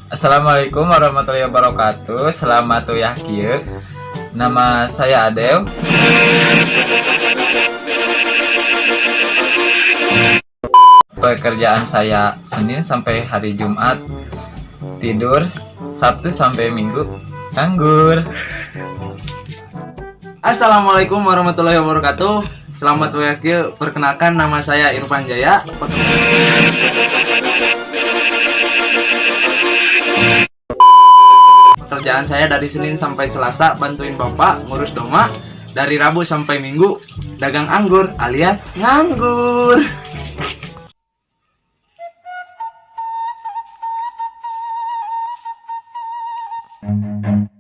Assalamualaikum warahmatullahi wabarakatuh. Selamat tuyah kieu. Nama saya Adew. Pekerjaan saya Senin sampai hari Jumat tidur, Sabtu sampai Minggu nganggur. Assalamualaikum warahmatullahi wabarakatuh. Selamat wakil. Perkenalkan, nama saya Irfan Jaya. Pekerjaan saya dari Senin sampai Selasa bantuin bapak ngurus domba. Dari Rabu sampai Minggu dagang anggur alias nganggur.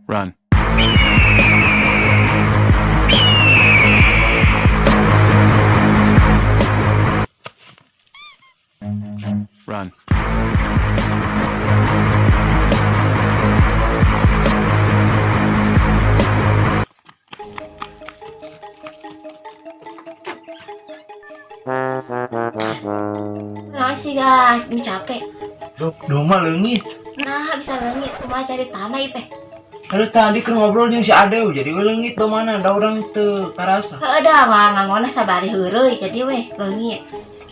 Run. Run. Naon sih gak capek. Domba leungit. Nah, bisa leungit, kumaha cari tanah teh? Aduh, tadi kan ngobrol jeung si Adew, jadi we leungit mana da urang teu karasa. Heuh da mah ngangona sabari heureuy, jadi weh leungit.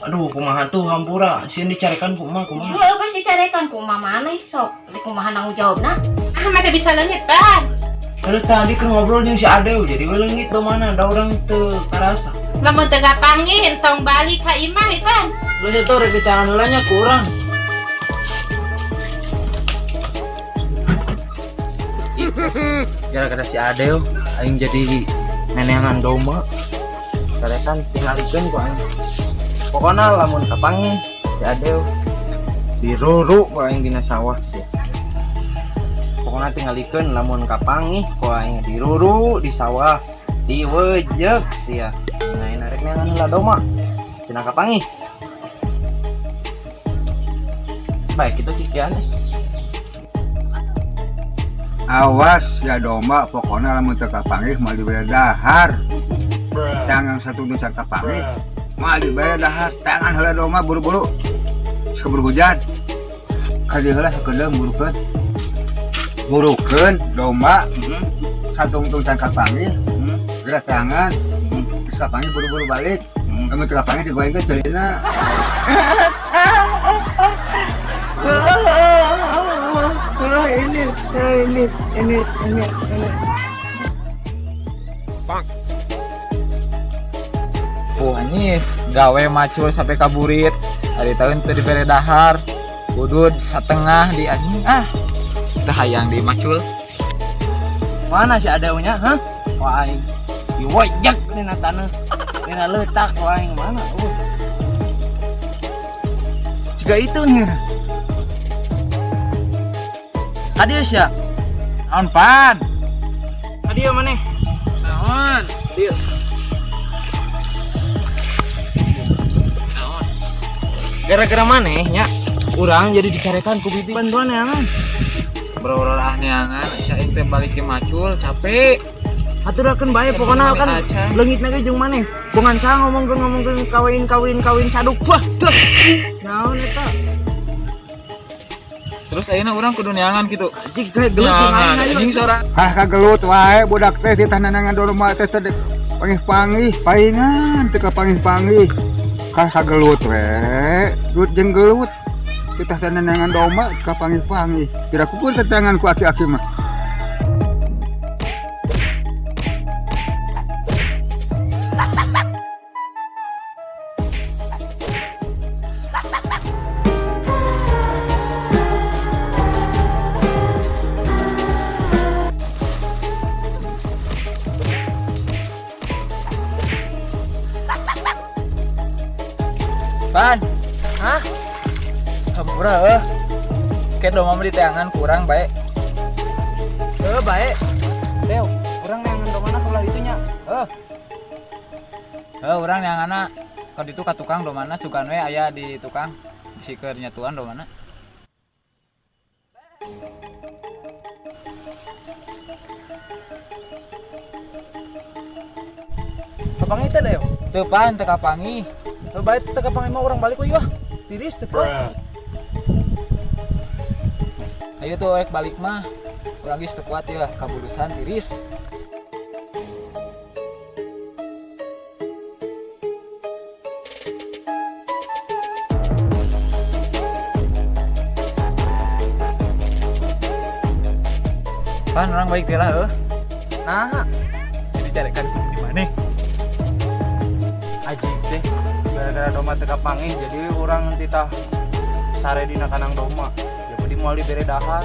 Aduh, kumaha tuh, hampura, sieun dicarekan kumaha kumaha. Heuh, pasti carekan kumaha maneh sok, di kumaha nanggung jawabna? Ah, mah teu bisa leungit, Ban. Aduh, tadi kan ngobrol jeung si Adew, jadi we leungit mana da urang teu karasa. Lamun teu kapanggih entong balik ka imah, Ipan. Lu itu rek diteangan heula nya kurang. Gara-gara si Adew aing jadi neneangan domba. Carekan tingalikeun ku aing. Pokona lamun kapanggih si Adew diruru ku aing dina sawah sih. Pokona tingalikeun lamun kapanggih ku aing diruru di sawah, diwejek sia. Nah, ini rek neangan heula domba. Cenah kapanggih. Baik itu kikian. Awas ya domba, pokoknya lamun teu kapanggih moal dibere dahar. Tangan satu nu can kapanggih moal dibere dahar. Tangan heula domba buru-buru. Keburu hujan. Kadi heula sakedeung burukeun. Burukeun domba satungtung can kapanggih. Geura tangan. Geus kapanggih buru-buru balik. Lamun teu kapanggih digoengkeun ceulina. Ini. Puh anjis, gawe macul sampai kaburit. Hari tahun teu dibere dahar. Udud setengah di anjing ah. Teu hayang di macul. Mana si Adeunya, hah? Wah, aing diwejek dina taneuh. Dina leutak ku aing mana? Jika itu nih. Kadieu sia. Naon pan? Kadieu maneh. Naon? Dieu. Naon? Gara-gara maneh nya urang jadi dicarekan ku bibi. Bantuan ya. Bro lah neangan, aing teh balik ke macul, capek. Aturakeun bae pokona kan leungitna ge jeung maneh. Bongan saha ngomongkeun kawin kawin kawin saduk. Wah, tuh. Naon eta? Terus ayeuna urang kudu neangan gitu. Anjing kayak gelut jeung aing Neangan ayo. anjing sora. Kalah kagelut wae budak teh ditah nanangan domba teh teh panggih-panggih paingan teu kapanggih-panggih. Kalah kagelut we, gelut jeung gelut. Titah neneangan domba kapanggih-panggih. Tidak kukur tetangan ku aki-aki mah. Pan, Hah? hampura eueuh. Kayak domba mah diteangan kurang bae. Eh, bae. Deo, urang neangan domana sebelah itunya. Eh, Heuh, urang neanganna ka ditu ka tukang domana sugan we aya di tukang. Bisi keur nyatuan domana. Kapanggih teh Deo? Teu pan, teu kapanggih. Eh, bae teu kapanggih mah urang balik we wah. Tiris teu kuat. Ayo tuh rek balik mah. Urang geus teu kuat ya kaburusan tiris. Pan orang balik teh lah heuh. Nah, Jadi carikan di mana? anjing teh gara-gara domba teu kapanggih jadi urang titah sare dina kandang domba. Jadi moal dibere dahar.